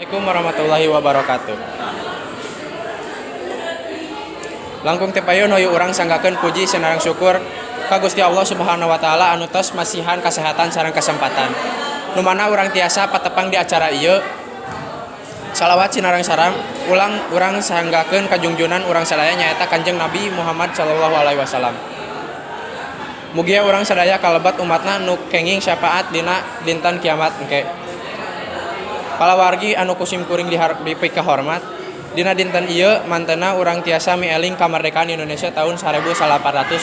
Assalamualaikum warahmatullahi wabarakatuh. Langkung teu payun hoyong urang sanggakeun puji sareng syukur ka Gusti Allah Subhanahu wa taala anu tos masihan kasehatan sareng kesempatan. Nu mana urang tiasa patepang di acara ieu. Salawat sinareng salam ulang urang sanggakeun ka junjunan urang sadaya, nyaeta Kanjeng Nabi Muhammad sallallahu alaihi wasallam. Mugia urang sadaya kalebet umatna nu kenging syafaat dina dinten kiamat engke. Palawargi anu ku simkuring dipikahormat, dina dinten ieu mantena urang tiasa mieling kamardekaan Indonesia tahun 1845.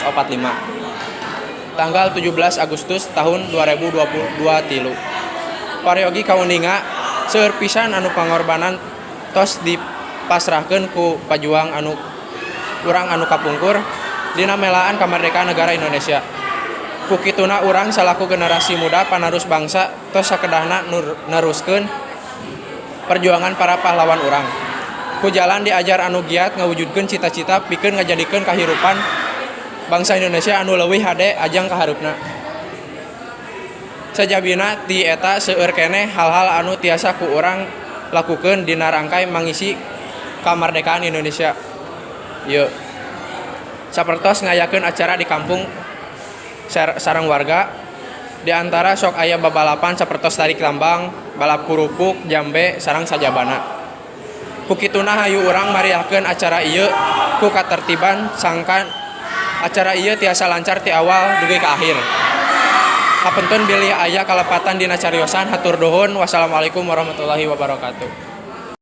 Tanggal 17 Agustus tahun 2023. Paryogi kauninga seueur pisan anu pangorbanan tos dipasrahkeun ku pajuang anu urang anu kapungkur dina melaan kamardekaan negara Indonesia. Ku kituna urang salaku generasi muda panarus bangsa tos sakedahna neruskeun perjuangan para pahlawan urang. Ku jalan diajar anu giat ngawujudkeun cita-cita pikeun ngajadikeun kahirupan bangsa Indonesia anu leuwih hade ajang kahareupna. Sajabina ti eta seueur keneh hal-hal anu tiasa ku urang lakukeun dina rangkay mangisi kamardekaan Indonesia ieu. Sapertos ngayakeun acara di kampung sareng warga, di antara sok aya babalapan sapertos tarik tambang, balap kurupuk, jambe, sareng sajabana. Ku kituna hayu urang mariahkeun acara ieu ku katertiban sangkan acara ieu tiasa lancar ti awal dugi ka akhir. Hapunten bilih aya kalepatan dina cariosan, hatur nuhun. Wassalamualaikum warahmatullahi wabarakatuh.